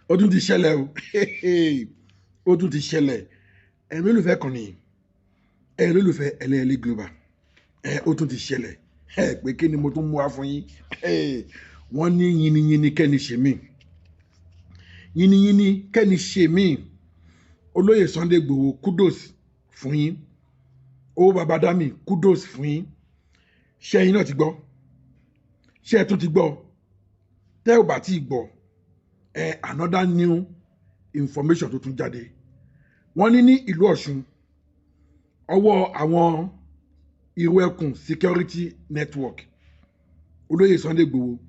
Ó tún ti ṣẹlẹ̀ o, ó tún ti ṣẹlẹ̀. Ẹ̀yin olólùfẹ́ kan nìyí, ẹ̀yin olólùfẹ́ Ẹlẹ́yẹlé Global, ẹ̀ ó tún ti ṣẹlẹ̀. Ẹ̀ pé kí ni mo tún mú wá fún yín? Wọ́n ní yiniyini kẹ́ni ṣe mí, yiniyini kẹ́ni ṣe mí. Olóyè Sunday Igboho, kudos fún yín. Owó baba dami, kudos fún yín. Ṣé ẹ̀yin náà ti gbọ́? Ṣé ẹ tún ti gbọ́? Tẹ́ ò bá tí ì gbọ́ ẹ, another new information tó tún jáde. Wọ́n ní ní ìlú Ọ̀ṣun, ọwọ́ àwọn Irú Ẹkùn Security Network, olóyè Sunday Igboho,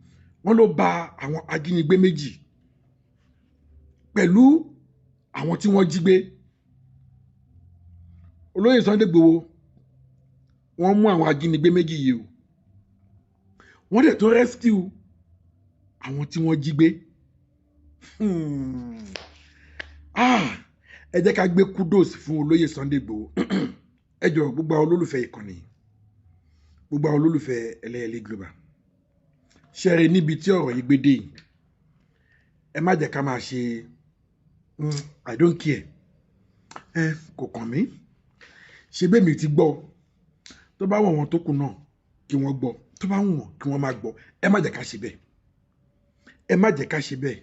wọ́n ló ba àwọn ajínigbé méjì pẹ̀lú àwọn tí wọ́n jí gbé. Olóyè Sunday Igboho, wọ́n mú àwọn ajínigbé méjì yìí o, wọ́n dẹ̀ tó rescue àwọn tí wọ́n jí gbé. Ah, ẹ jẹ́ ká gbé kudos fún olóyè Sunday Igboho. Ẹ jọ̀ọ́, gbogbo àwọn olólùfẹ́ ìkànnì, gbogbo àwọn olólùfẹ́ Ẹlẹ́yẹlé Global, ṣẹ́rí níbi tí ọ̀rọ̀ yìí gbé dé yìí, ẹ má jẹ́ ká máa ṣe "I don't care", ẹ kò kàn mí, ṣe bẹ́ẹ̀ mi ti gbọ́. Tó bá wọ̀n wọn tó kù náà kí wọ́n gbọ́, tó bá wù wọ́n kí wọ́n má gbọ́, ẹ má jẹ́ ká ṣe bẹ́ẹ̀, ẹ má jẹ́ ká ṣe bẹ́ẹ̀.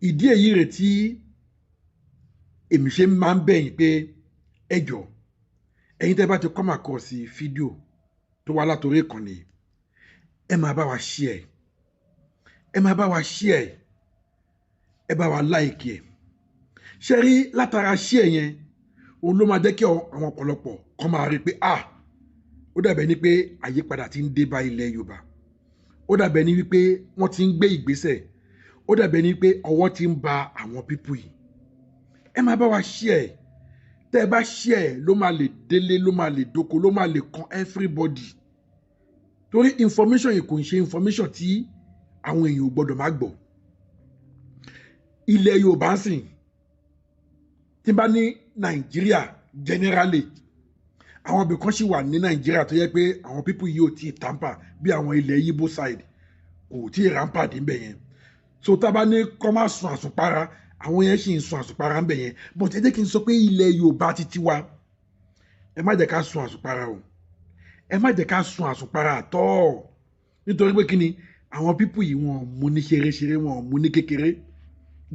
Ìdí èyí rẹ̀ tí èmi ṣe máa ń bẹ̀ yín pé ẹ jọ̀ọ́, ẹ̀yin tẹ́ bá ti come across fídíò tó wá látòrí ìkànnì, ẹ máa bá wa share, ẹ máa bá wa share, ẹ bá wa like ẹ. Ṣe rí látara share yẹn, òun ló máa jẹ́ kí àwọn ọ̀pọ̀lọpọ̀ kọ́ máa rí i pé, ah, ó dàbẹ̀ ni pé àyípadà ti ń dé bá ilẹ̀ Yorùbá, ó dàbẹ̀ ni wípé wọ́n ti ń gbé ìgbésẹ̀, ó dàbẹ̀ ni pé ọwọ́ ti ń ba àwọn people yìí. Ẹ máa bá wa share. Tẹ́ ẹ bá share, ló máa lè délé, ló máa lè dóko, ló máa lè kan everybody, torí information yìí kò ń ṣe information tí àwọn èèyàn ò gbọdọ̀ má gbọ́. Ilẹ̀ Yorùbá ń sìn, tí n bá ní Nàìjíríà generally, àwọn ibì kan sì wà ní Nàìjíríà tó yẹ pé àwọn people yìí ò tí ì tamper, bí àwọn ilẹ̀ Igbo side, kò tí ì rampant níbẹ̀ yẹn. So tá a bá ní kọ́ máa sun àsùnpara, àwọn yẹn sì ń sun àsùnpara níbẹ̀ yẹn. But ẹ jẹ́ kí n sọ pé ilẹ̀ Yorùbá ti tiwa, ẹ má jẹ́ ká sun àsùnpara o, ẹ má jẹ́ ká sun àsùnpara àtọ́, nítorí pé kí ni, àwọn people yìí, wọn mú ní ṣeréṣeré, wọn mú ní kékeré.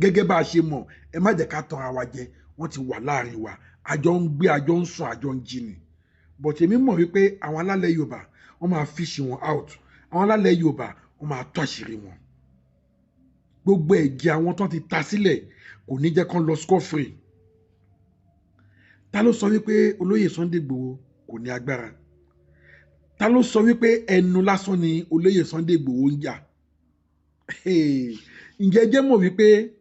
Gẹ́gẹ́ bá a ṣe mọ̀, ẹ má jẹ́ ká tanra wa jẹ, wọ́n ti wà láàrin wa, àjọ ń gbé, àjọ ń sùn, àjọ ń jí ni. But èmi mọ̀ wípé àwọn alálẹ̀ Yorùbá, wọ́n máa fish wọn out. Àwọn alálẹ̀ Yorùbá, wọ́n máa tó àṣírí wọn. Gbogbo ẹ̀jẹ̀ àwọn tó ti ta sílẹ̀ kò ní jẹ́ kán lọ scot free. Ta ló sọ wípé olóyè Sunday Igboho kò ní agbára? Ta ló sọ wípé ẹnu lásán ni olóyè Sunday Igboho ń jà? Ǹjẹ́ jẹ́ mọ̀ wípé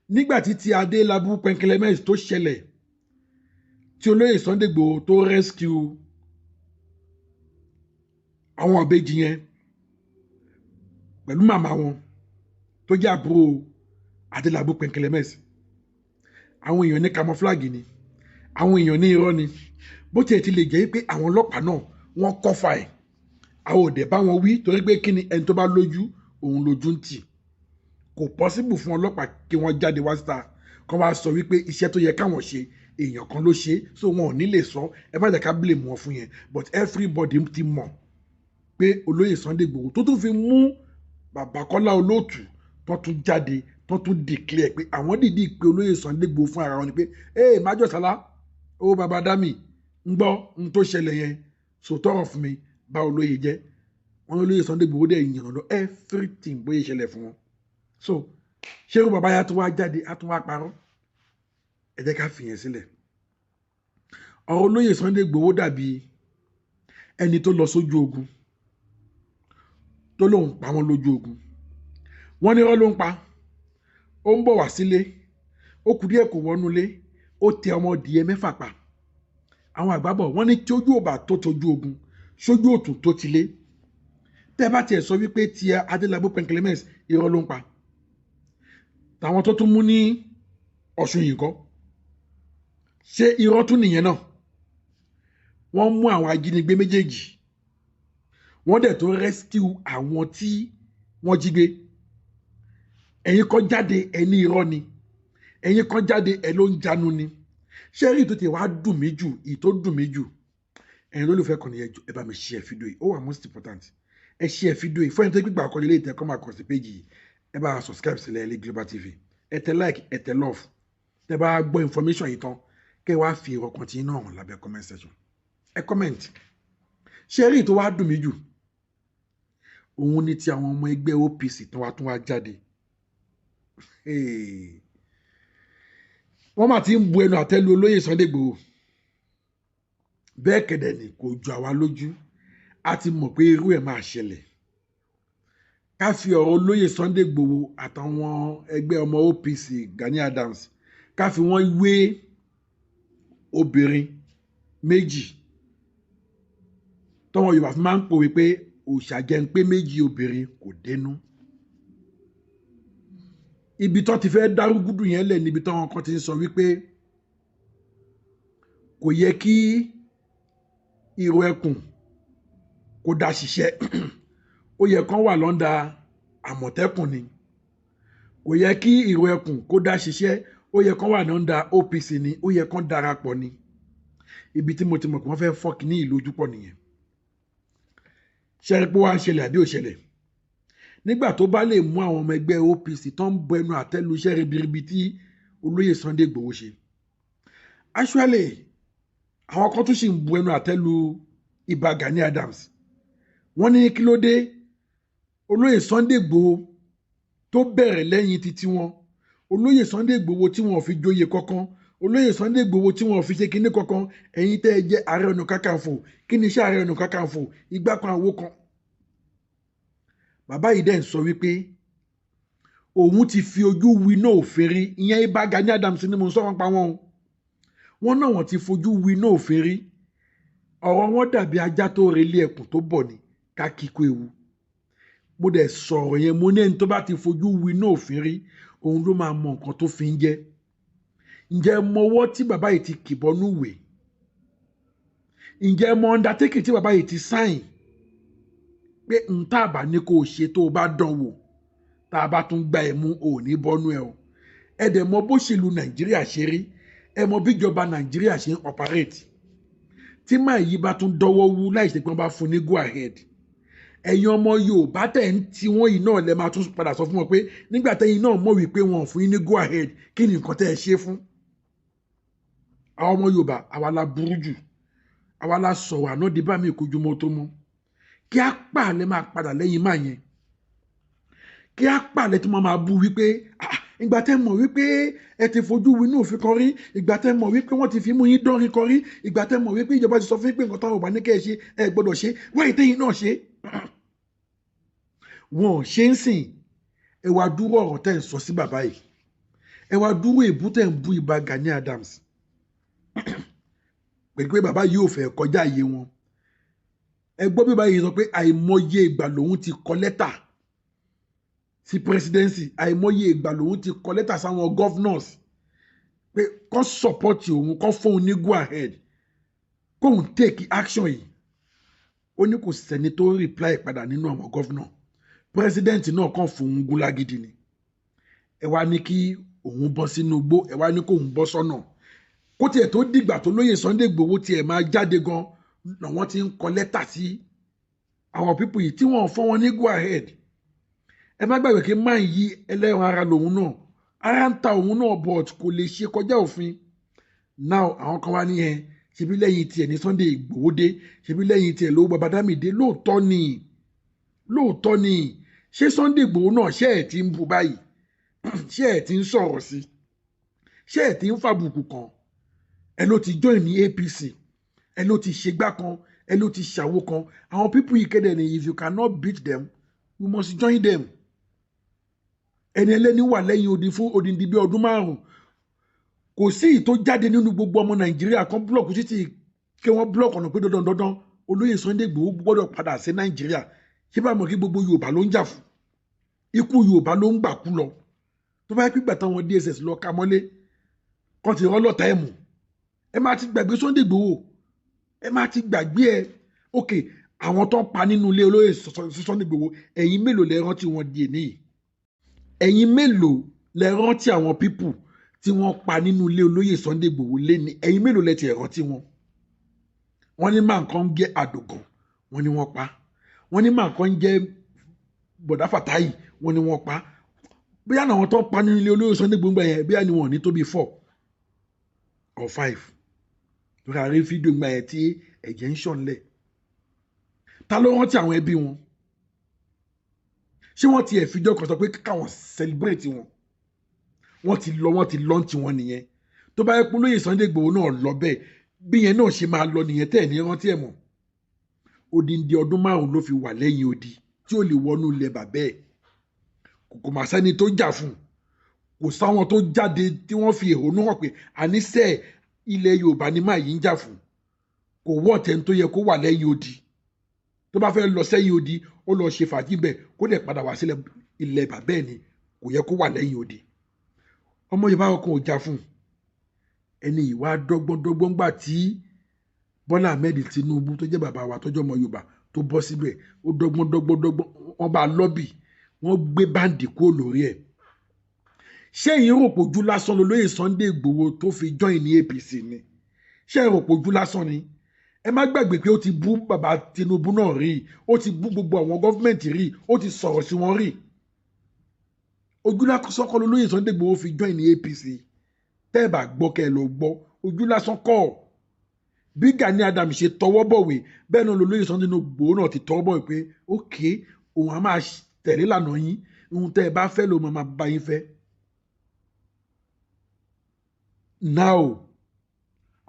nígbà tí ti Adélábù Pẹnkẹlẹmẹs tó ṣẹlẹ̀, tí olóyè Sunday Igboho tó rescue àwọn ìbejì yẹn pẹ̀lú màmá wọn tó jẹ́ àbúrò Adélábù Pẹnkẹlẹmẹs, àwọn èèyàn ní camouflage ni, àwọn èèyàn ní irọ́ ni. Bó tiẹ̀ ti lè jẹ́ pé àwọn ọlọ́pàá náà, wọ́n cover ẹ̀, àwọn ò dẹ̀ bá wọn wí, torí pé kí ni, ẹni tó bá lójú òun lójú ń tì. Kò possible fún ọlọ́pàá kí wọ́n jáde wá síta kó wá sọ wípé iṣẹ́ tó yẹ káwọn ṣe, èèyàn kan ló ṣe. So wọn ò ní lè sọ. Ẹ má jẹ́ ká blame wọn fún yẹn. But everybody ti mọ̀ pé olóyè Sunday Igboho tó tún fi mú bàbá Kọ́lá Olóòtú, tó tún jáde, tó tún declare pé àwọn dìídì pé olóyè Sunday Igboho fún ara wọn ni pé, ee, májọ̀sálá, owó bàbá dami ń gbọ́ ń tó ṣẹlẹ̀ yẹn, sòtọ́rọ̀ fún mi, bá olóyè jẹ́. Wọn ní olóyè Sunday Igboho dẹ̀ yànnà lọ everything bóyá ìṣẹ̀lẹ̀ fún wọn. So ṣé irú bàbá yà tún wá jáde, á tún wá parọ́? Ẹ jẹ́ ká fìyẹn sílẹ̀. Ọ̀rọ̀ olóyè Sunday Igboho dàbí ẹni tó lọ sójú ogun, tó lóun pa wọ́n lójú ogun. Wọ́n ní irọ́ ló ń pa. Ó ń bọ̀ wá sílé, ó kù díẹ̀ kò wọnú ilé, ó tẹ ọmọ dìé mẹ́fà pa. Àwọn àgbà bọ̀, wọ́n ní tí ojú ò bá tó tójú ogun, sójú òtún tó ti lé. Tẹ́ bá tiẹ̀ sọ wípé tiẹ̀ Adélábù Pẹnkẹlẹmẹs, irọ́ ló ń pa, tàwọn tó tún mú ní Ọ̀ṣun yìí kọ́, ṣé irọ́ tún nìyẹn náà? Wọ́n mú àwọn ajínigbé méjèèjì, wọ́n dẹ̀ tó rescue àwọn tí wọ́n jí gbé. Ẹ̀yin kan jáde, ẹ ní irọ́ ni. Ẹ̀yin kan jáde, ẹ ló ń jánu ni. Ṣé rí ìtò tí wàá dùn mí jù, ìtò dùn mí jù, ẹ̀yin olólùfẹ́ kan nìyẹn, ẹ bá mi share fídíò yìí, ó wà most important. Ẹ share fídíò yìí fún ẹni tó gbígbà àkọlé ilé ìtẹ́kọ́ máa kàn sí péjì yìí. Ẹ bá subscribe sílẹ̀ Ẹlẹ́ Global TV, ẹ tẹ like, ẹ tẹ love. Tẹ bá gbọ́ information yìí tán, kẹ́ wá fi èrò ọkàn tí iná hàn lábẹ́ comment section, ẹ comment. Ṣé rí ìtò wàá dùn mí jù, òun ni ti àwọn ọmọ ẹgbẹ́ OPC tó wá tún wá jáde. Wọ́n mà ti ń bu ẹnu àtẹ́lu olóyè Sunday Igboho. Bẹ́ẹ̀ kẹ̀dẹ̀ ni kò jọ àwa lójú, a ti mọ̀ pé irú ẹ̀ máa ṣẹlẹ̀. Ká fi ọ̀rọ̀ olóyè Sunday Igboho àtàwọn ẹgbẹ́ ọmọ OPC Gani Adams, ká fi wọ́n wé obìnrin méjì tọ́wọ́n Yorùbá fi máa ń pòwe pé òòṣà jẹ́ ń pé méjì, obìnrin kò dénú. Ibi tó ti fẹ́ dárúgúdù yẹn lẹ̀ níbi táwọn kan ti ń sọ wípé kò yẹ kí ìró ẹkùn kó dá ṣiṣẹ́, ó yẹ kán wà lọ́ndà Àmọ̀tẹ́kùn ni. Kò yẹ kí ìró ẹkùn kó dá ṣiṣẹ́, ó yẹ kán wà lọ́ndà OPC ni, ó yẹ kán darapọ̀ ni. Ibi tí mo ti mọ̀ pé wọ́n fẹ́ fọ́ kínní ìlú ojúpọ̀ nìyẹn. Ṣẹ́rí pé wàá ń ṣẹlẹ̀ àbí ò ṣẹlẹ̀? Nígbà tó bá lè mú àwọn ọmọ ẹgbẹ́ OPC tó ń bọ ẹnu àtẹ́lu iṣẹ́ ribiribi tí olóyè Sunday Igboho ṣe. Actually, àwọn kan tún sì ń bu ẹnu àtẹ́lu Ìbà Gani Adams. Wọ́n ní kí ló dé olóyè Sunday Igboho tó bẹ̀rẹ̀ lẹ́yìn títí wọn, olóyè Sunday Igboho tí wọn ò fi joyè kankan, olóyè Sunday Igboho tí wọn ò fi ṣe kinní kankan, ẹ̀yin tẹ́ ẹ jẹ́ Ààrẹ Ọ̀nà Kakanfò, kí ni iṣẹ́ Ààrẹ Ọ̀nà Kakanfò, igbá kan àwo kan? Bàbá yìí dẹ̀ ń sọ wípé òun ti fi ojú winá òfin rí. Ìyẹn Ìbà Gani Adams ni mo ń sọ wọn pa wọn o. Wọn náà wọ́n ti fojú winá òfin rí. Ọ̀rọ̀ wọn dàbí ajá tó relé ẹkùn tó bọ̀ ní ká kíkó ewu. Mo dẹ̀ sọ̀rọ̀ yẹn, mo ní ẹni tó bá ti fojú winá òfin rí, òun ló máa mọ nǹkan tó fi ń jẹ́. Ǹjẹ́ mọwọ́ tí bàbá yìí ti kìbọnú ìwé? Ǹjẹ́ mọ undertaking tí bàbá yìí ti sign pé n tá a bá ní kó o ṣe, tó o bá dán wò, tá a bá tún gba ẹ̀ mú, ò ní bọ́nú ẹ o? Ẹ dẹ̀ mọ bó ṣèlú Nàìjíríà ṣe rí, ẹ mọ bíjọba Nàìjíríà ṣe ń operate. Tí máa yí bá tún dọ́wọ́ wú láì ṣe pé wọ́n bá fún ní go ahead, ẹ̀yin ọmọ Yorùbá tẹ̀ ń tí wọ́n yìí náà lẹ máa tún padà sọ fún wọn pé nígbà tẹ́yin náà mọ̀ wípé wọn ò fún yín ní go ahead, kí ni nǹkan tẹ́ ẹ ṣe fún? Àwọn ọmọ Yorùbá, àwa la burú jù, àwa la sọ̀rọ̀ àná di bá mi ìkójúmọ́ tó mọ́. Kí á pààlẹ́ máa padà lẹ́yìn máa yẹn, kí á pààlẹ́ tí wọ́n máa bú wípé ìgbà tẹ́ mọ̀ wípé ẹ ti fojú winú òfin kan rí, ìgbà tẹ́ mọ̀ wípé wọ́n ti fi mú yín dánrin kan rí, ìgbà tẹ́ mọ̀ wípé ìjọba ti sọ fún yín pé nǹkan táwọn ò bá ní kẹ́ ẹ ṣe, ẹ gbọ́dọ̀ ṣe, wáyé tẹ́yìn náà ṣe wọn ò ṣe ń sìn. Ẹ wá dúró ọ̀rọ̀ tẹ́ ń sọ sí bàbá yìí, ẹ wá dúró èbú tẹ́ ń bú Ìbà Gani Adams pẹ̀lú pé bàbá yìí ò fẹ́ kọjá àyè wọn. Ẹ gbọ́ bí bàbá yìí sọ pé àìmọye ìgbà lòun ti kọ lẹ́tà sí presidency, àìmọye ìgbà lòun ti kọ lẹ́tà sáwọn governors pé kó support òun, kó fóun ní go ahead, kóun take action yìí. Ó ní kò sẹ́ni tó reply padà nínú àwọn governor. President náà kàn fòun gún lágídí ni. Ẹ wá ní kí òun bọ́ sínú igbó, ẹ wá ní kóun bọ́ sọ́nà. Kó tiẹ̀ tó dìgbà tó lóye Sunday Igboho tiẹ̀ máa jáde gan làwọn ti ń kọ lẹ́tà sí àwọn people yìí tí wọ́n fọ́ wọn ní go ahead. Ẹ má gbàgbé kí máa yí ẹlẹ́ran ara lòun náà, ara ń ta òun náà, but kò lè ṣe kọjá òfin. Now àwọn kan wá ní ẹ ṣebí lẹ́yìn tiẹ̀ ní Sunday Igboho dé, ṣebí lẹ́yìn tiẹ̀ lówó Babadami dé. Lóòótọ́ ni, lóòótọ́ ni. Ṣé Sunday Igboho náà, ṣé ẹ̀ ti ń bu báyìí? Ṣé ẹ̀ ti ń sọ̀rọ̀ sí? Ṣé ẹ̀ ti ń fàbùkù kàn? Ẹ ló ti join ní APC, ẹ ló ti ṣègbà kan, ẹ ló ti ṣàwo kan. Àwọn people yìí kéde ni, if you cannot beat them, you must join them. Ẹni ẹlẹ́ni wà lẹ́yìn odi fún odindi bí ọdún 5, kò sí ìyí tó jáde nínú gbogbo ọmọ Nàìjíríà kan block títí kí wọ́n block ọ̀nà pé dandan dandan olóyè Sunday Igboho gbọ́dọ̀ padà sí Nàìjíríà. Ṣé bá mọ̀ kí gbogbo Yorùbá ló ń jà fún ikú, Yorùbá ló ń gbà kú lọ? Tó bá yẹ pé gbàtà wọn DSS lọ ka mọ́lé kọ́ ti rọ́lọ́ta ẹ̀ mú, ẹ máa ti gbàgbé Sunday Igboho, ẹ máa ti gbàgbé ẹ. Ok, àwọn tó ń pa nínú ilé olóyè Sunday Igboho, ẹ̀yin mélòó lẹ rántí wọn di èní yìí? Ẹ̀yin mélòó lẹ rántí àwọn people tí wọ́n pa nínú ilé olóyè Sunday Igboho lé ní? Ẹ̀yin mélòó lẹ tiẹ̀ rántí wọn? Wọ́n ní máa nǹkan jẹ́ Àdògàn, wọ́n ní wọ́n pa. Wọ́n ní máa nǹkan jẹ́ Bọ̀dá Fàtáì, wọ́n ní wọ́n pa. Bóyá àwọn tó ń pa nínú ilé olóyè Sunday Igboho yẹn, bóyá ni wọ́n ní tó bí 4 or 5 lórí àárẹ̀ fídíò gbà yẹn tí ẹ̀jẹ̀ ń ṣàn lẹ̀. Ta ló rántí àwọn ẹbí wọn? Ṣé wọ́n ti ẹ̀ fíjọ́ kan sọ pé káwọn celebrate wọn? Wọ́n ti lọ, wọ́n ti lọ́ǹtì wọn nìyẹn. Tó bá yẹ pé olóyè Sunday Igboho náà lọ bẹ́ẹ̀, bí yẹn náà ṣe máa lọ nìyẹn, tẹ́ ẹ̀ ní rántí ẹ̀ mọ́. Odindi ọdún 5 ló fi wà lẹ́yìn odi tí ó lè wọnú ilẹ̀ bàbẹ́ ẹ̀. Kò mà sẹ́ni tó jà fún, kò sáwọn tó jáde tí wọ́n fi ẹ̀hónú hàn pé àníṣe ilẹ̀ Yorùbá ni máa yìí ń jà fún. Kò wọ́ ọ̀tẹ̀ tó yẹ kó wà lẹ́yìn odi. Tó bá fẹ́ lọ sẹ́yìn odi, ó lọ ṣe fàájì bẹ́ẹ̀, kó dẹ̀ padà wá sílẹ̀ ilẹ̀ bàbẹ́ ẹ̀ ni. Kò yẹ kó wà lẹ́yìn odi. Ọmọ Yorùbá kan ò jà fún ẹni. Ìwà dọ́gbọ́ndọ́gbọ́n gbà tí Bọ́lá Ahmed Tinubu, tó jẹ́ bàbá wa, tọ́jú ọmọ Yorùbá, tó bọ́ síbẹ̀, ó dọ́gbọ́n dọ́gbọ́n dọ́gbọ́n, wọ́n bá lọ́bì, wọ́n gbé báǹdì kúrò lórí ẹ̀. Ṣé ẹ̀yin rò pé ojú lásán lolóyè Sunday Igboho tó fi join ní APC ni? Ṣé ẹ rò pé ojú lásán ni? Ẹ má gbàgbé pé ó ti bú bàbá Tinubu náà rí, ó ti bú gbogbo àwọn government rí, ó ti sọ̀rọ̀ sí wọn rí. Ojú lásán kọ́ lolóyè Sunday Igboho fi join ní APC. Tẹ́ ẹ bá gbọ́, kẹ́ ẹ lọ gbọ́. Ojú lásán kọ́. Bí Gani Adams ṣe tọwọ́ bọ̀wé, bẹ́ẹ̀ náà lolóyè Sunday Igboho náà ti tọwọ́ bọ̀wé pé ok, òun á máa tẹ̀lé lànà yín, ohun tẹ́ ẹ bá fẹ́ ló máa bá yín fẹ́. Now,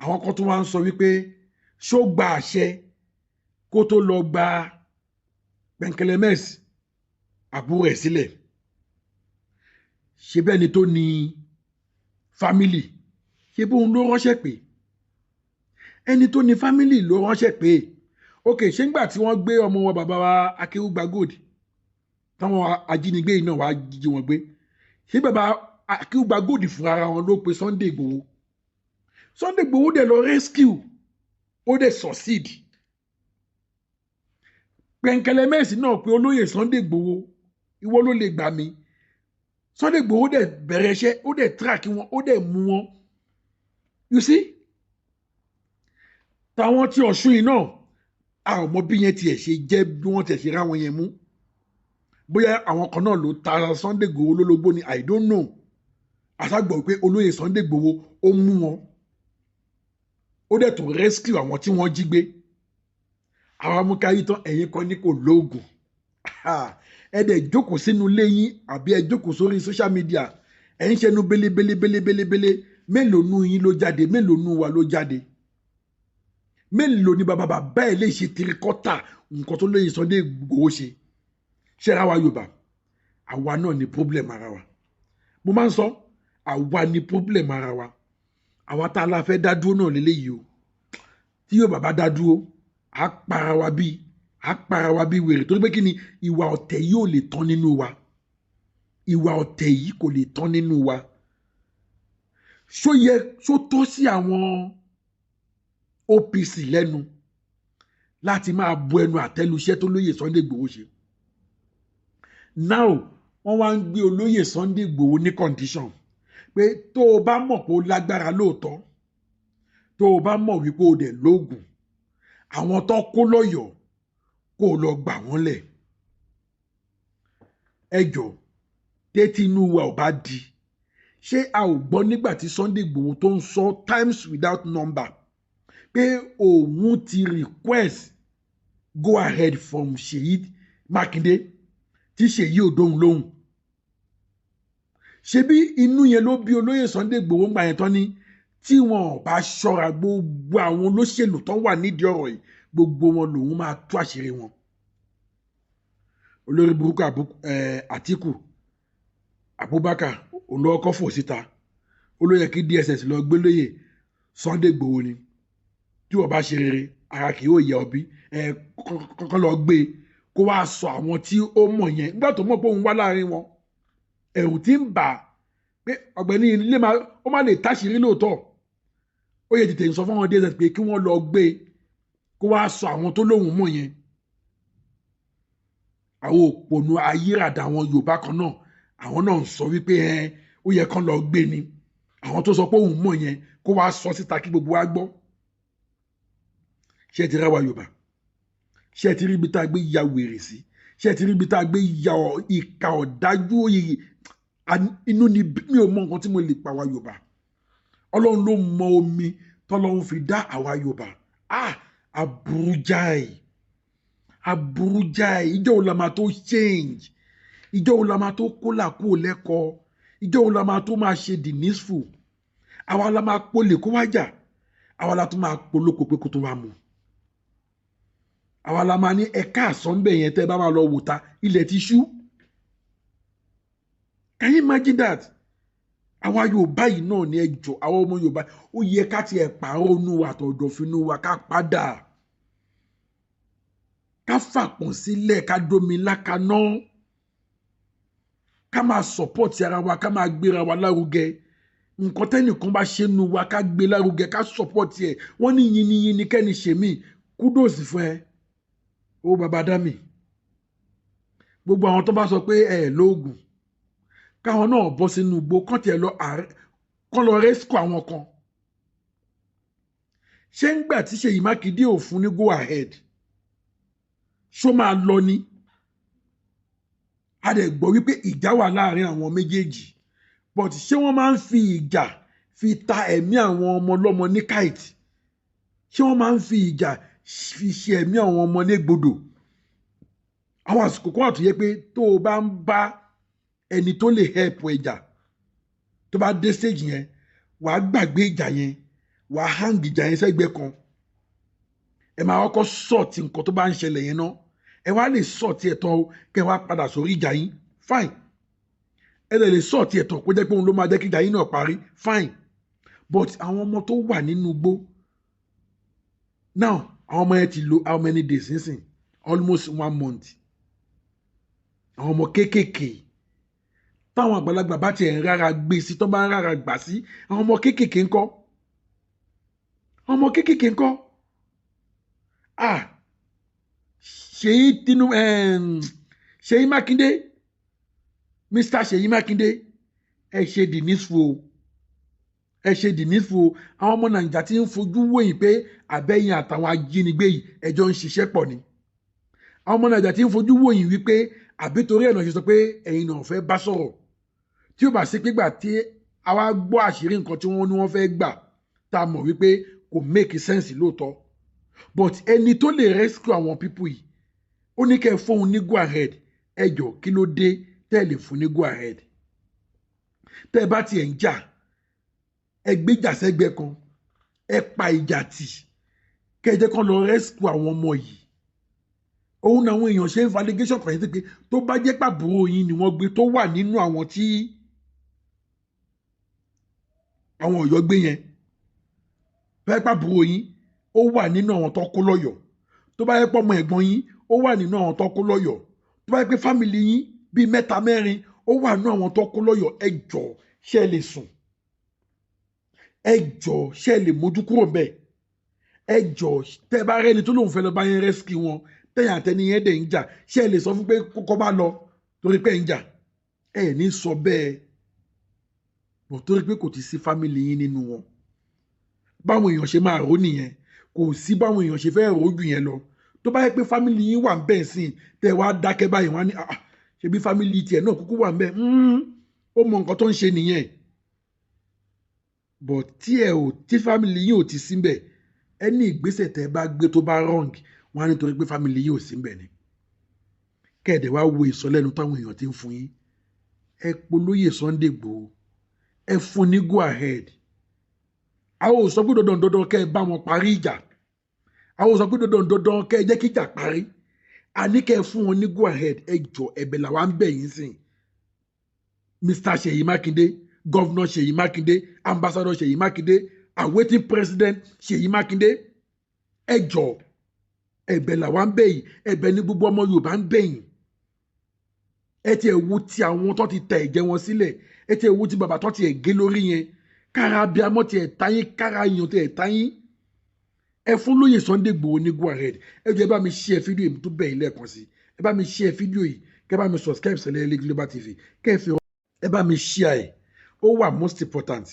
àwọn kan tó wá ń sọ wípé ṣó gba àṣẹ kó tó lọ gba Pẹ̀nkẹlẹ́mẹ́sì àbúrò ẹ̀ sílẹ̀? Ṣe bẹ́ẹ̀ ni tó ní family, ṣe bóun ló ránṣẹ́ pé? Ẹni tó ní family ló ránṣẹ́ pé. Ok, ṣé ńgbà tí wọ́n gbé ọmọ wọn, bàbá wa Akéwùgbà Gold, táwọn ajínigbé yìí náà wàá jí wọn gbé, ṣé bàbá Akéwùgbà Gold fúnra ara wọn ló pe Sunday Igboho? Sunday Igboho dẹ̀ lọ rescue, ó dẹ̀ succeed. Pẹ̀nkẹlẹ́mẹ́sì náà pé olóyè Sunday Igboho, ìwọ ló lè gbà mí. Sunday Igboho dẹ̀ bẹ̀rẹ̀ iṣẹ́, ó dẹ̀ track wọn, ó dẹ̀ mú wọn. You see, táwọn tí Ọ̀ṣun yìí náà, a ò mọ bí yẹn tiẹ̀ ṣe jẹ́, bí wọ́n tiẹ̀ ṣe ráwọn yẹn mú. Bóyá àwọn kan náà ló ta Sunday Igboho lólobó ni, I don't know. Àṣàgbọ̀ pé olóyè Sunday Igboho ó mú wọn, ó dẹ̀ tún rescue àwọn tí wọ́n jí gbé. Àwọn amúkáyí tán, ẹ̀yin kan ní kò lóògùn. Ẹ dẹ̀ jókòó sínú ilé yín àbí ẹ jókòó sórí social media, ẹ ń ṣẹnu belebelebelebele. Mélòó nú yín ló jáde? Mélòó nú wa ló jáde? Mélòó ni bàbá bàbá ẹ lè ṣe tirikọ́tà nǹkan tó lóye Sunday Igboho ṣe? Ṣẹ́ra wa Yorùbá, àwa náà ni problem ara wa. Mo máa ń sọ, àwa ni problem ara wa. Àwa tá a la fẹ́ dá dúró náà lélẹ́yìí o. Tí Yorùbá bá dá dúró, á para wa bí, á para wa bí wèrè, torí pé kí ni? Ìwà ọ̀tẹ̀ yìí ò lè tán nínú wa. Ìwà ọ̀tẹ̀ yìí kò lè tán nínú wa. Ṣó yẹ, ṣó tọ́ sí àwọn OPC lẹ́nu láti máa bu ẹnu àtẹ́lu iṣẹ́ tó lóye Sunday Igboho ṣe? Now, wọ́n wá ń gbé olóyè Sunday Igboho ní condition pé tó o bá mọ̀ pé ó lágbára lóòótọ́, tó o bá mọ̀ wípé o dẹ̀ lóògùn, àwọn tó kó lọ́yọ̀ọ́, kó o lọ gbà wọ́n lẹ̀. Ẹ jọ, tẹ́tí inú wa ò bá di, ṣé a ò gbọ́ nígbà tí Sunday Igboho tó ń sọ times without number pé òun ti request go ahead from Ṣèyí Mákindé, tí Ṣèyí ò dóhùn lóhùn? Ṣebí inú yẹn ló bí olóyè Sunday Igboho ń gbà yẹn tán ní tí wọn ò bá ṣọ́ra, gbogbo àwọn olóṣèlú tó wà nídìí ọ̀rọ̀ yìí, gbogbo wọn lòun máa tú àṣírí wọn. Olórí burúkú Àtíkù Abubakar olóòkọ fò síta, ó ló yẹ kí DSS lọ gbé lóyè Sunday Igboho ni. Tí wọ́n bá ṣe rere, ara kì yóò yẹ ọbí ẹ kọ́kọ́ lọ gbé kó wá sọ àwọn tí ó mọ̀ yẹn. Nígbà tó mọ̀ pé òun wá láàrin wọn, ẹ̀rù tí ń bà pé ọ̀gbẹ́ni ilé ó má lè táṣìírí lóòótọ́. Ó yẹ tètè sọ fún àwọn DSS pé kí wọ́n lọ gbé kó wá sọ àwọn tó lóun mọ̀ yẹn. Àwọn òpònú ayírádà, àwọn Yorùbá kan náà, Àwọn náà ń sọ wípé ẹ ó yẹ kán lọ gbé ni. Àwọn tó sọ pé òun mọ̀ yẹn, kó wá sọ síta kí gbogbo wa gbọ́. Ṣé ẹ ti ráwa Yorùbá? Ṣé ẹ ti rí ibi tá a gbé ya wèrè sí? Ṣé ẹ ti rí ibi tá a gbé ya ìka ọ̀dájú? Òye inú ni mi ò mọ nǹkan tí mo lè pa wa Yorùbá. Ọlọ́run ló mọ omi tọ́lọ́run fi dá àwa Yorùbá. Ah, aburú jáì, aburú jáì. Ìjọ́ wo la máa tó change? Ìjọ́ wo la máa tó kólà kúrò lẹ́kọ̀ọ́? Ìjọ́ wo la máa tó máa ṣe the needful? Àwa la máa polè kó wá jà, àwa la tún máa polóko pé kó tó wá mu. Àwa la máa ní ẹ̀ka àsánbẹ̀ yẹn. Tẹ́ ẹ bá máa lọ wò ta, ilẹ̀ ti ṣú. Can you imagine that? Àwa Yorùbá yìí náà ní ẹjọ́. Àwọn ọmọ Yorùbá, ó yẹ ká tiẹ̀ pààrọ̀ inú wa, àtọ̀dọ̀fínú wa, ká padà, ká fàpọ̀n sílẹ̀, ká dómi lákaná, ká máa support ara wa, ká máa gbéra wa lárugẹ. Nǹkan tẹ́nìkan bá ṣe nu wa, ká gbé lárugẹ, ká support ẹ̀. Wọ́n ní yiniyini kẹ́ni ṣèmí. Kudos fún ẹ ó, bàbá dami. Gbogbo àwọn tó bá sọ pé ẹ lóògùn, káwọn náà bọ́ sínú igbó, kán tiẹ̀ lọ, kán lọ rescue àwọn kan. Ṣé ń gbà tí Ṣèyí Mákindé ò fún ní go ahead, ṣó máa lọ ni? A dẹ̀ gbọ́ wípé ìjà wà láàrin àwọn méjèèjì, but ṣé wọ́n máa ń fi ìjà fi ta ẹ̀mí àwọn ọmọ ọlọ́mọ ní kite? Ṣé wọ́n máa ń fi ìjà fi ṣe ẹ̀mí àwọn ọmọ légbodò? Àwọn àsìkò kan wà tó yẹ pé tó o bá ń bá ẹni tó lè help ẹjà, tó bá dé stage yẹn, wàá gbàgbé ìjà yẹn, wàá hang ìjà yẹn sẹ́gbẹ́ kan. Ẹ máa kọ́kọ́ sort nǹkan tó bá ń ṣẹlẹ̀ yẹn náà. Ẹ wá lè sort ẹ̀ tán o, kẹ́ ẹ wá padà sórí ìjà yín, fine. Ẹ lè sort ẹ̀ tán, kó jẹ́ pé òun ló máa jẹ́ kí ìjà yín náà parí, fine. But àwọn ọmọ tó wà nínú igbó now, àwọn ọmọ yẹn ti lò how many days nísìn? Almost one month. Àwọn ọmọ kéékèèké, táwọn àgbàlagbà bá tiẹ̀ ń rárá gbé sí, tó bá ń rárá gbà sí, àwọn ọmọ kéékèèké ńkọ́? Àwọn ọmọ kéékèèké ńkọ́? Ah, Ṣèyí Tinubu, Ṣèyí Mákindé, Mr. Ṣèyí Mákindé, ẹ ṣe the needful o, ẹ ṣe the needful o. Àwọn ọmọ Nàìjíríà ti ń fojú wòyìn pé àbẹ́yìn àtàwọn ajínigbé yìí, ẹjọ́ ń ṣiṣẹ́ pọ̀ ni. Àwọn ọmọ Nàìjíríà ti ń fojú wòyìn wípé àbí torí ẹ̀ náà ṣe sọ pé ẹ̀yin náà fẹ́ bá sọ̀rọ̀. Tí ó bá sí pé gbà tí àwa gbọ́ àṣírí nǹkan tí wọ́n ní wọ́n fẹ́ gbà, tá a mọ̀ wípé kò make sense lóòótọ́, but ẹni tó lè rescue àwọn people yìí, ó ní kẹ́ ẹ fóun ní go ahead. Ẹ jọ, kí ló dé tẹ́ ẹ lè fún ní go ahead? Tẹ́ ẹ bá tiẹ̀ ń jà, ẹ gbéjà sẹ́gbẹ́ kan, ẹ pa ìjà tì, kẹ́ ẹ jẹ́ kán lọ rescue àwọn ọmọ yìí. Òun náà àwọn èèyàn ṣe ń validation kan yìí pé tó bá jẹ́ pàbúrò yín ni wọ́n gbé, tó wà nínú àwọn tí àwọn Ọ̀yọ́ gbé yẹn, tó bá jẹ́ pàbúrò yín ó wà nínú àwọn tó kó lọ́yọ̀ọ́, tó bá yẹ pé ọmọ ẹ̀gbọ́n yín ó wà nínú àwọn tó kó lọ́yọ̀ọ́, tó bá yẹ pé family yín bíi mẹ́ta mẹ́rin ó wà nínú àwọn tó kó lọ́yọ̀ọ́, ẹ jọ̀ọ́, ṣé ẹ lè sùn? Ẹ jọ̀ọ́, ṣé ẹ lè mójú kúrò ńbẹ̀? Ẹ jọ̀ọ́, tẹ́ bá rẹ́ni tó lóun fẹ́ lọ bá yẹn rescue wọn, tẹ̀yìn àtẹni yẹn dẹ̀ ń jà, ṣé ẹ lè sọ fún pé kókó bá lọ torí pé ń jà? Ẹ ní sọ bẹ́ẹ̀ bọ̀, torí pé kò ti sí family yín nínú wọn. Báwọn èèyàn ṣe máa rò nìyẹn. Kò sí báwọn èèyàn ṣe fẹ́ rò jù yẹn lọ. Tó bá yẹ pé family yín wà ń bẹ̀ sí, tẹ́ wá dákẹ́ báyìí, wọ́n á ní, "Ah, ṣebí family tiẹ̀ náà kúkú wà ń bẹ̀, ó mọ nǹkan tó ń ṣe nìyẹn." But tí ẹ ò tí family yín ò ti sí ńbẹ̀, ẹni ìgbésẹ̀ tẹ́ bá gbé tó bá wrong, wọ́n á nítorí pé family yín ò sí ńbẹ̀ ni. Kẹ́ẹ̀dẹ̀ wá wo ìsọlẹ́nu táwọn èèyàn ti ń fún yín. Ẹ polóyè Sunday Igboho, ẹ fún ní go ahead. Àwọn ò sọ pé dandan dandan kẹ́ ẹ bá wọn parí ìjà, àwọn ò sọ pé dandan dandan kẹ́ ẹ jẹ́ kí ìjà parí. Àní kẹ́ ẹ fún wọn ní go ahead. Ẹ jọ, ẹ̀bẹ̀ làwa ń bẹ̀ yín sìn. Mr. Ṣèyí Mákindé, Governor Ṣèyí Mákindé, Ambassador Ṣèyí Mákindé, awaiting President Ṣèyí Mákindé, ẹ jọ, ẹ̀bẹ̀ làwa ń bẹ̀ yìí. Ẹ̀bẹ̀ ní gbogbo ọmọ Yorùbá ń bẹ̀ yín. Ẹ tiẹ̀ wo ti àwọn tó ti tẹ ẹ̀jẹ̀ wọn sílẹ̀, ẹ tiẹ̀ wo ti bàbá tó ti ẹ̀ gé lórí yẹn, kára abiyamọ tiẹ̀ táyín, kára èèyàn tiẹ̀ táyín. Ẹ fún lóye Sunday Igboho ní go ahead. Ẹ jọ̀ọ́, ẹ bá mi share fídíò yìí tó bẹ̀ yín lẹ́ẹ̀kan sí. Ẹ bá mi share fídíò yìí, kẹ́ bá mi subscribe sẹ́lẹ̀ Global TV, kẹ́ ẹ fi Ẹ bá mi share ẹ̀, ó wà most important.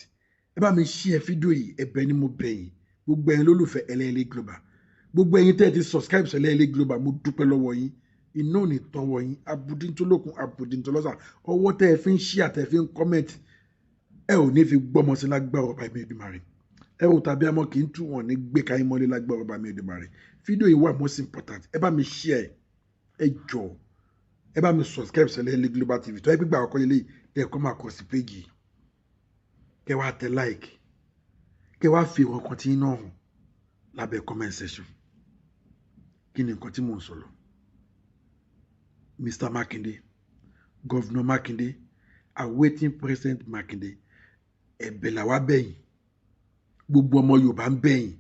Ẹ bá mi share fídíò yìí, ẹ̀bẹ̀ ni mo bẹ̀ yín. Gbogbo ẹ̀yin lólùfẹ́ Ẹlẹ́yẹlé Global, gbogbo ẹ̀yin tẹ́ ẹ ti subscribe sí Ẹlẹ́yẹlé Global, mo dúpẹ́ lọ́wọ́ yín. Iná ò ní tọ́wọ́ yín, abudintolókun abudintolọ́sà. Ọwọ́ tẹ́ ẹ fi ń share, tẹ́ ẹ fi ń comment, ẹ ò ní fi gbọ́mọ sí lágbára ọba mi Èdùmàrè. Ẹ ò tàbí àmọ́ kì í tú wọn ní gbé káyín mọ́lé lágbára ọba mi Èdùmàrè. Fídíò yìí wà most important, ẹ bá mi share ẹ jọ̀ọ́, ẹ bá mi subscribe sí Ẹlẹ́yẹlé Global TV. Tó ẹ gbígbà àkọ́kọ́ yẹlé tẹ́ ẹ kọ́ máa kọ sí péjì yìí, kẹ́ wá tẹ like, kẹ́ wá fi ìwọ̀n kan tí yín náà hàn lábẹ́ comment section. Kí ni nǹkan tí mò ń sọ lọ? Mr. Makinde, Governor Makinde, awaiting President Makinde, ẹ̀bẹ̀ làwa bẹ̀yìn, gbogbo ọmọ Yorùbá ń bẹ̀yìn.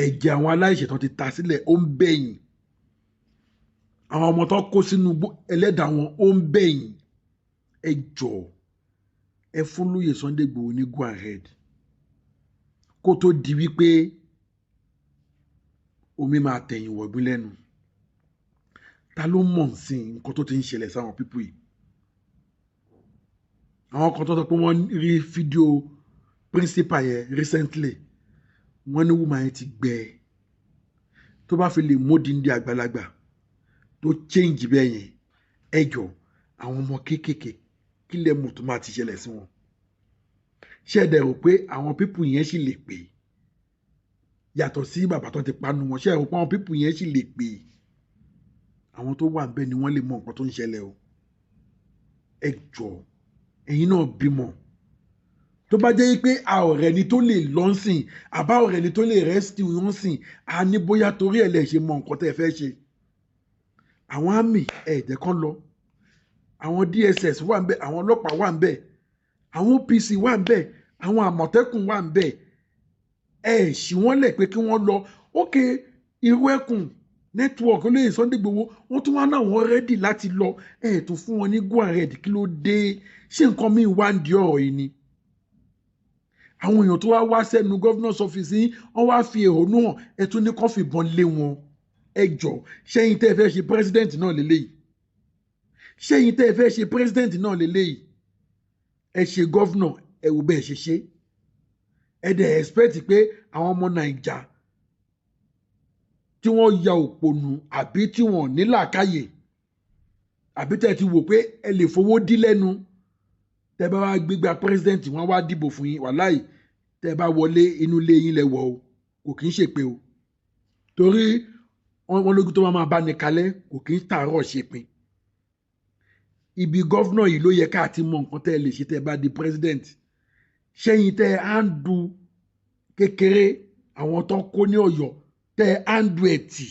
Ẹ̀jẹ̀ àwọn aláìṣẹ̀ tán ti ta sílẹ̀, ó ń bẹ̀yìn. Àwọn ọmọ tó kó sínú ẹlẹ́dàá wọn, ó ń bẹ̀yìn. Ẹ jọ̀ọ́, ẹ fún lóyè Sunday Igboho ní go ahead, kó tó di wípé omi máa tẹ̀yìn wọ̀gbìn lẹ́nu. Ta ló mọ̀ sí nǹkan tó ti ń ṣẹlẹ̀ sáwọn people yìí? Àwọn kan tó sọ pé wọ́n rí fídíò principal yẹn recently, wọ́n ní woman yẹn ti gbẹ. Tó bá fi lè módìndí àgbàlagbà tó change bẹ́ẹ̀ yẹn, ẹ jọ, àwọn ọmọ kéékèèké, kí lẹ mọ̀ tó máa ti ṣẹlẹ̀ sí wọn? Ṣé ẹ dẹ̀ rò pé àwọn people yẹn sì lè pè, yàtọ̀ sí bàbá tó ti panu wọn? Ṣé ẹ rò pé àwọn people yẹn sì lè pè? Àwọn tó wà níbẹ̀ ni wọ́n lè mọ nǹkan tó ń ṣẹlẹ̀ o. Ẹ jọ, ẹ̀yin náà bímọ. Tó bá jẹ́ pé a ọ̀rẹ́ ni tó lè lọ́nsìn, àbá ọ̀rẹ́ ni tó lè rescue wọn sìn, a ní bóyá torí ẹ̀ lè ṣe mọ nǹkan tẹ́ ẹ fẹ́ ṣe. Àwọn army, ẹ̀ẹ́dẹ̀ kan lọ, àwọn DSS wà ń bẹ̀, àwọn ọlọ́pàá wà ń bẹ̀, àwọn OPC wà ń bẹ̀, àwọn Àmọ̀tẹ́kùn wà ń bẹ̀. Ẹ ṣí wọ́n lẹ̀ pé kí wọ́n lọ. Ókè irú ẹkùn network olóyè Sunday Igboho, wọ́n tún wá náà, wọ́n ready láti lọ. Ẹ tún fún wọn ní go ahead. Kí ló dé? Ṣé nǹkan míì wá ń di ọ̀rọ̀ yìí ni? Àwọn èèyàn tó wá wá sẹ́nu governor's office yín, wọ́n wá fi ẹ̀hónú hàn, ẹ tún ní kó fìbọn lé wọn. Ẹ jọ, ṣẹ́yìn tẹ́ ẹ fẹ́ ṣe president náà lélẹ́yìí? Ṣẹ́yìn tẹ́ ẹ fẹ́ ṣe president náà lélẹ́yìí? Ẹ ṣe governor, ẹ wò bẹ́ẹ̀ ṣe ṣe. Ẹ dẹ̀ expect pé àwọn ọmọ Nàìjà tí wọ́n ya òpònú àbí tí wọ́n ní làákàyè, àbí tẹ́ ẹ ti wò pé ẹ lè fowó dí lẹ́nu, tẹ́ bá wá gbígba president, wọ́n wá dìbò fún yín, wàláì, tẹ́ bá wọlé, inú ilé yín lẹ wọ̀ o. Kò kì í ṣèpè o, torí wọ́n lójú tó máa bá ní kalẹ̀, kò kì í tààrọ̀ ṣèpin. Ibi governor yìí ló yẹ ká ti mọ nǹkan tẹ́ ẹ lè ṣe tẹ́ ẹ bá di president. Ṣẹ́yìn tẹ́ ẹ handle kékeré àwọn tó kó ní Ọ̀yọ́, tẹ́ ẹ handle ẹ̀ tì,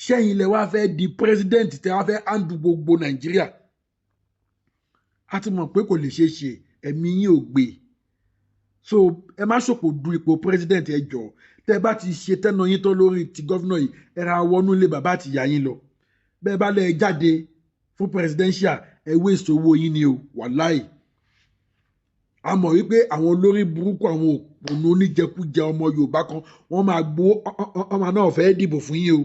ṣẹ́yìn lẹ wá fẹ́ di president, tẹ́ wá fẹ́ handle gbogbo Nàìjíríà? A ti mọ̀ pé kò lè ṣeé ṣe, ẹ̀mí yín ò gbé. So ẹ má ṣòpò du ipò president. Ẹ jọ̀ọ́, tẹ́ ẹ bá ti ṣe tẹ́nà yín tó lórí ti governor yìí, ẹ ra wọnú ilé bàbá àti ìyá yín lọ. Bẹ́ẹ̀ bá lẹ̀ jáde fún presidential, ẹ waste owó yín ni o. Wàláì, a mọ̀ wípé àwọn olórí burúkú, àwọn òpònú oníjẹkújẹ ọmọ Yorùbá kan, wọ́n máa gbó ọmọ náà fẹ́ dìbò fún yín o,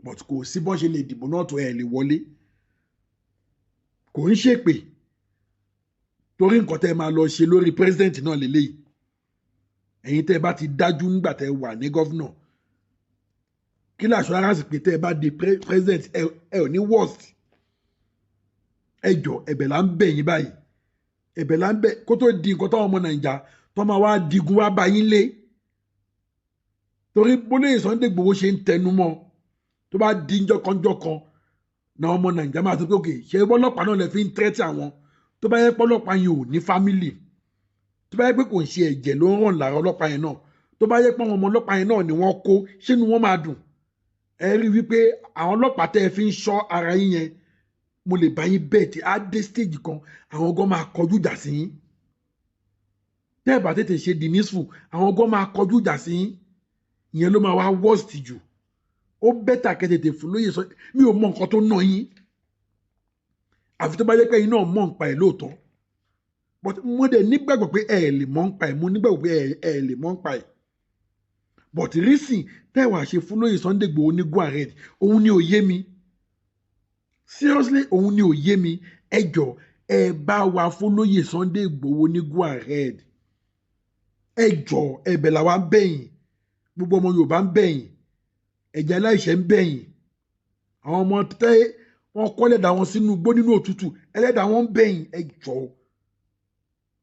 but kò sí bọ́n ṣe lè dìbò náà tó, ẹ̀ lè wọlé. Kò ń ṣèpè, torí nǹkan tẹ́ ẹ máa lọ ṣe lórí president náà lélẹ́yìí. Ẹ̀yin tẹ́ ẹ bá ti dájú nígbà tẹ́ ẹ wà ní governor, kí làṣọ aráàsì pé tẹ́ ẹ bá di president, ẹ ò ní worst. Ẹ jọ, ẹ̀bẹ̀ là ń bẹ̀ yín báyìí, ẹ̀bẹ̀ là ń bẹ̀, kó tó di nǹkan táwọn ọmọ Nàìjà tó máa wá digun wá bá yín lé. Torí bólóyè Sunday Igboho ṣe ń tẹnu mọ́, tó bá di njọkanjọkan náà, ọmọ Nàìjà máa sọ pé òkè ṣe ọlọ́pàá náà lè fi ń tẹ́tí àwọn. Tó bá yẹ pé ọlọ́pàá yẹn ò ní family, tó bá yẹ pé kò ń ṣe ẹ̀jẹ̀ ló ń ràn lára ọlọ́pàá yẹn náà, tó bá yẹ pé àwọn ọmọ ọlọ́pàá yẹn náà ni wọ́n kó, ṣé ni wọ́n máa dùn? Ẹ rí wípé àwọn ọlọ́pàá tẹ́ ẹ fi ń ṣọ́ ara yín yẹn, mo lè bá yín bẹ́ẹ̀ tí á dé stage kan, àwọn gan máa kọjú ìjà sí yín. Tẹ́ ẹ bá tètè ṣe the needful, àwọn gan máa kọjú ìjà sí yín. Ìyẹn ló máa wá worst jù. Ó better kẹ́ tètè fún lóye sọ. Mi ò mọ nǹkan tó ná yín, àfi tó bá jẹ́ pé ẹ̀yin náà mọ̀ nípa ẹ̀ lóòótọ́, but mo dẹ̀ nígbàgbọ́ pé ẹ lè mọ̀ nípa ẹ̀. Mo nígbàgbọ́ pé ẹ lè mọ̀ nípa ẹ̀, but reason tẹ́ wàá ṣe fún lóye Sunday Igboho ní go ahead, òun ni ò yé mi. Seriously, òun ni ò yé mi. Ẹ jọ. Ẹ bá wa fólóyè Sunday Igboho ní go ahead. Ẹ jọ, ẹ̀bẹ̀ làwa ń bẹ̀yìn, gbogbo ọmọ Yorùbá ń bẹ̀yìn, ẹ̀jẹ̀ aláìṣẹ̀ ń bẹ̀yìn, àwọn ọmọ tẹ́ wọn kọ́ ẹlẹ́dàá wọn sínú igbó nínú òtútù, ẹlẹ́dàá wọn ń bẹ̀yìn. Ẹ jọ,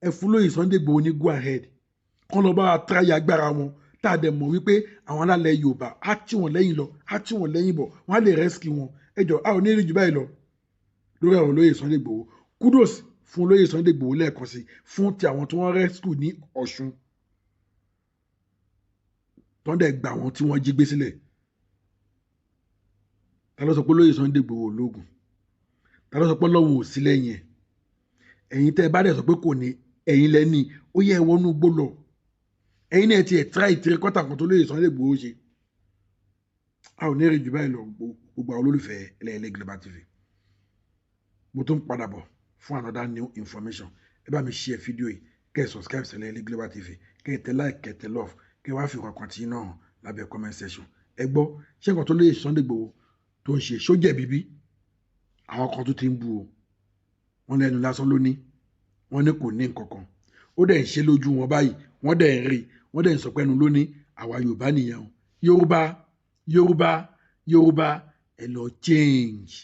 ẹ fún lóyè Sunday Igboho ní go ahead, kán lọ bá wa tíráyà agbára wọn, tá a dẹ̀ mọ̀ wípé àwọn alálẹ̀ Yorùbá á tì wọ́n lẹ́yìn lọ, á tì wọ́n lẹ́yìn bọ̀, wọ́n á lè rescue wọn. Ẹ jọ, a ò ní rí jù báyìí lọ lórí ọ̀rọ̀ lóyè Sunday Igboho. Kudos fún olóyè Sunday Igboho lẹ́ẹ̀kan sí, fún ti àwọn tí wọ́n rescue ní Ọ̀ṣun, tó ń dẹ̀ gbà wọ́n tí wọ́n jí gbé sílẹ̀. Ta ló sọ pé olóyè Sunday Igboho lóògùn? Ta ló sọ pé Ọlọ́run ò sí lẹ́yìn ẹ̀? Ẹ̀yin tẹ́ ẹ bá dẹ̀ sọ pé kò ní, ẹ̀yin lẹ́ni ó yẹ ẹ wọnú gbó lọ. Ẹ̀yin náà ti ẹ̀ try three quarter kan tó lóye Sunday Igboho ṣe. A ò ní rí jù báyìí lọ. Gbogbo àwọn olólùfẹ́ Ẹlẹ́yẹlé Global TV, mo tún padà bọ̀ fún another new information. Ẹ bá mi share fídíò yìí, kẹ́ ẹ subscribe sí Ẹlẹ́yẹlé Global TV, kẹ́ ẹ tẹ like, kẹ́ ẹ tẹ love, kẹ́ ẹ wá fi ọkàn tí náà hàn lábẹ́ comment section. Ẹ gbọ́, ṣé nǹkan tó lóye Sunday Igboho tó ń ṣe, ṣó jẹ̀bi bí? Àwọn kan tó ti ń bu o, wọ́n lẹ́nu lásán ló ní, wọ́n ní kò ní nǹkan kan, ó dẹ̀ ń ṣe lójú wọn báyìí, wọ́n dẹ̀ ń rí, wọ́n dẹ̀ ń sọ pé ẹnu ló ní. Àwa Yorùbá nìyẹn o. Yorùbá, Yorùbá, Yorùbá, ẹ lọ change.